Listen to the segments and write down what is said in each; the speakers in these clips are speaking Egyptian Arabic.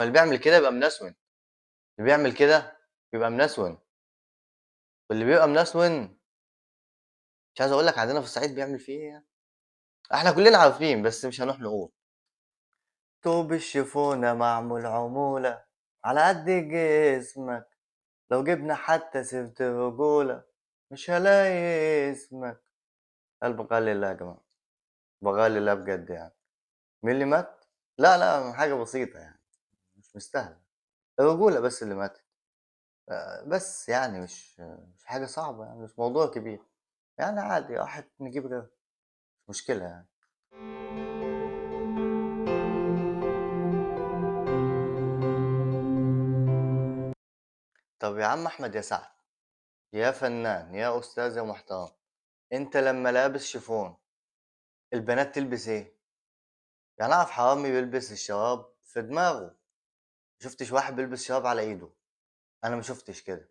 اللي بيعمل كده يبقى منسون، اللي بيعمل كده بيبقى منسون، واللي بيبقى منسون مش عايز أقول لك عندنا في الصعيد بيعمل فيه إيه يعني. إحنا كلنا عارفين بس مش هنروح نقول. طوب الشيفونة معمول عمولة على قد جسمك، لو جبنا حتى سيرة الرجولة مش هلاقي اسمك. البقاء لله يا جماعة، بقاء لله بجد يعني. مين اللي مات؟ لا لا، حاجة بسيطة يعني، مش مستاهلة، الرجولة بس اللي ماتت. بس يعني مش حاجة صعبة يعني، مش موضوع كبير يعني، عادي واحد نجيب غيره، مش مشكلة يعني. طب يا عم أحمد يا سعد، يا فنان يا أستاذ يا محترم، أنت لما لابس شيفون البنات تلبس إيه؟ يعني أعرف حرامي بيلبس الشراب في دماغه، مشفتش واحد بيلبس شراب على إيده، أنا مشفتش كده.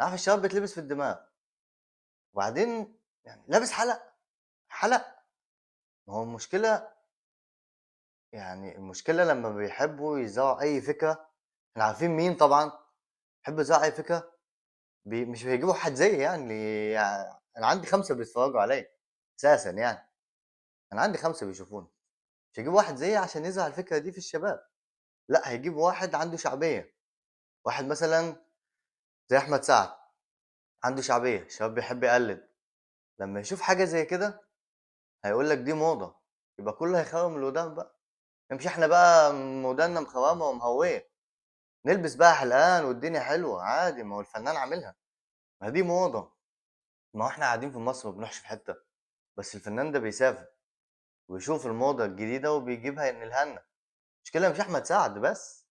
أعرف الشراب بتلبس في الدماغ، وبعدين يعني لابس حلق حلق. ما هو المشكلة يعني، المشكلة لما بيحبوا يزرعوا أي فكرة، إحنا عارفين مين طبعًا بيحبوا يزرعوا أي فكرة، مش بيجيبوا حد زيي يعني، أنا عندي 5 بيتفرجوا عليا أساسًا يعني، أنا عندي 5 بيشوفوني، مش هيجيبوا واحد زيي عشان يزرع الفكرة دي في الشباب، لأ هيجيبوا واحد عنده شعبية، واحد مثلًا زي أحمد سعد عنده شعبية، الشباب بيحب يقلد، لما يشوف حاجة زي كده هيقول لك دي موضة، يبقى كله هيخوم الودان بقى. نمشي احنا بقى ودانا مخومة ومهوية، نلبس بقى حلقان والدنيا حلوة عادي، ما هو الفنان عاملها، ما دي موضة. ما هو احنا قاعدين في مصر ما بنروحش في حتة، بس الفنان ده بيسافر ويشوف الموضة الجديدة وبيجيبها ينقلها لنا. المشكلة مش أحمد سعد بس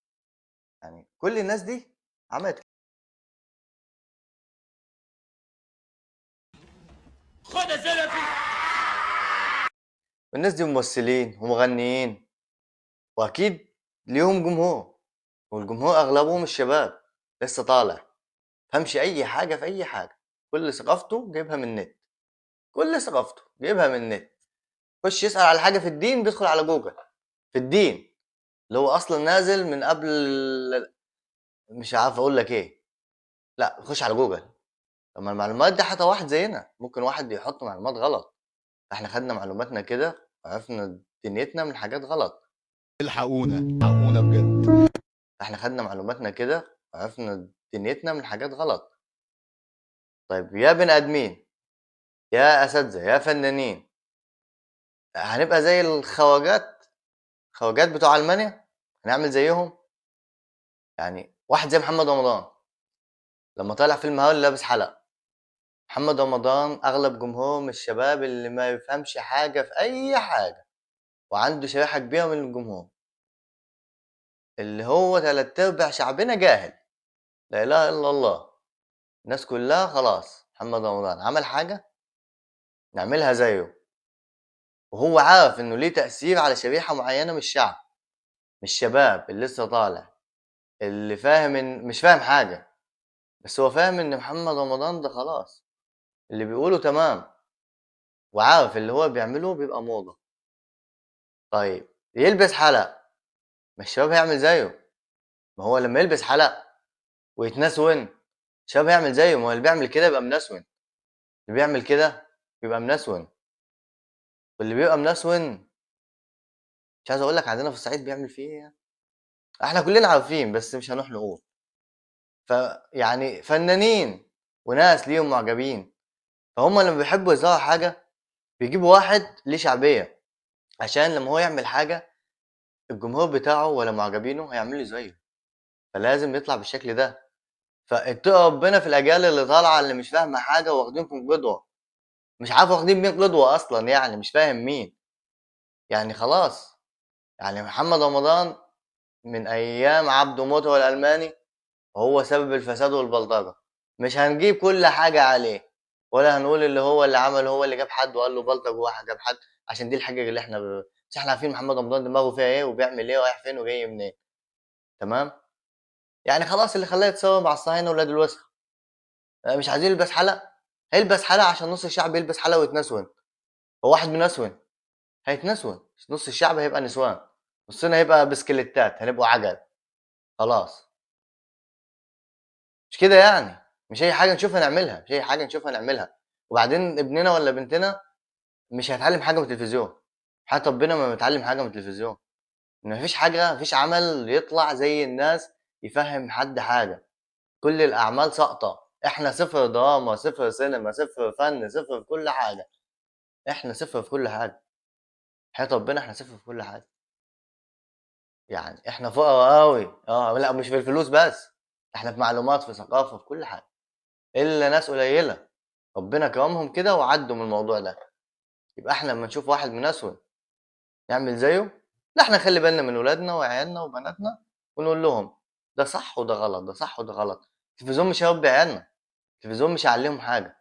يعني، كل الناس دي عملت. خد يا سلفي. والناس دي ممثلين ومغنيين واكيد ليهم جمهور، والجمهور اغلبهم الشباب لسه طالع، فهمش اي حاجه في اي حاجه، كل ثقافته جايبها من النت، كل ثقافته جايبها من النت. خش يسال على حاجه في الدين بيدخل على جوجل في الدين اللي هو اصلا نازل من قبل، مش عارف اقول لك ايه، لا خش على جوجل. طب ما المعلومات دي حتى واحد زينا ممكن واحد يحط معلومات غلط، احنا خدنا معلوماتنا كده وعرفنا دنيتنا من حاجات غلط. الحقونا الحقونا بجد، احنا خدنا معلوماتنا كده وعرفنا دنيتنا من حاجات غلط. طيب يا بني ادمين يا اساتذه يا فنانين، هنبقى زي الخواجات، خواجات بتوع المانيا، هنعمل زيهم؟ يعني واحد زي محمد رمضان لما طلع فيلم هاول لابس حلق، محمد رمضان اغلب جمهوره من الشباب اللي ما يفهمش حاجه في اي حاجه، وعنده شريحه كبيره من الجمهور اللي هو 3/4 شعبنا جاهل، لا اله الا الله، الناس كلها خلاص محمد رمضان عمل حاجه نعملها زيه، وهو عارف انه ليه تأثير على شريحة معينة من الشعب، من الشباب اللي لسه طالع، اللي فاهم ان مش فاهم حاجة، بس هو فاهم ان محمد رمضان ده خلاص اللي بيقوله تمام، وعارف اللي هو بيعمله بيبقى موضة. طيب يلبس حلق، ما الشباب هيعمل زيه، ما هو لما يلبس حلق ويتنسون الشباب هيعمل زيه، ما هو اللي بيعمل كده يبقى منسون، اللي بيعمل كده بيبقى منسون، واللي بيبقى منسون مش عايز اقول لك عندنا في الصعيد بيعمل فيه ايه يعني. احنا كلنا عارفين بس مش هنروح نقول. فيعني فنانين وناس ليهم معجبين، فهم لما بيحبوا يظهروا حاجه بيجيبوا واحد ليه شعبيه، عشان لما هو يعمل حاجه الجمهور بتاعه ولا معجبينه هيعملوا زيه، فلازم يطلع بالشكل ده. فاتقوا ربنا في الاجيال اللي طالعه اللي مش فاهمه حاجه واخدينكم قدوه، مش عارف واخدين مين قدوه اصلا يعني، مش فاهم مين يعني. خلاص يعني محمد رمضان من ايام عبده موته والالماني وهو سبب الفساد والبلطجه، مش هنجيب كل حاجه عليه ولا هنقول اللي هو اللي عمل، هو اللي جاب حد وقال له بلطج وواحد جاب حد، عشان دي الحاجه اللي احنا بس احنا عارفين محمد رمضان دماغه فيها ايه وبيعمل ايه ورايح فين وجاي منين، تمام؟ يعني خلاص اللي خلاه يتصور مع الصهاينه ولاد الوسخ، مش عايزين يلبس حلق، هيلبس حلق عشان نص الشعب يلبس حلق ويتنسون. هو واحد منسون هيتنسون، نص الشعب هيبقى نسوان، نصنا هيبقى بسكليتات، هنبقوا عجل. خلاص. مش كده يعني، مش أي حاجة نشوفها نعملها، مش أي حاجة نشوفها نعملها. وبعدين ابننا ولا بنتنا مش هيتعلم حاجة من التلفزيون، حياة ربنا ما بيتعلم حاجة من التلفزيون. ما فيش حاجة، ما فيش عمل يطلع زي الناس يفهم حد حاجة. كل الأعمال ساقطة. إحنا صفر دراما، صفر سينما، صفر فن، صفر في كل حاجة. إحنا صفر في كل حاجة. حياة ربنا إحنا صفر في كل حاجة. يعني إحنا فقراء أوي. لا مش في الفلوس بس، إحنا في معلومات، في ثقافة، في كل حاجة. إلا ناس قليلة ربنا كرمهم كده وعدوا من الموضوع ده. يبقى إحنا لما نشوف واحد من أسود نعمل زيه؟ لا، إحنا نخلي بالنا من ولادنا وعيالنا وبناتنا ونقول لهم ده صح وده غلط، ده صح وده غلط. التلفزيون مش هيربي عيالنا، التلفزيون مش هيعلمهم حاجة.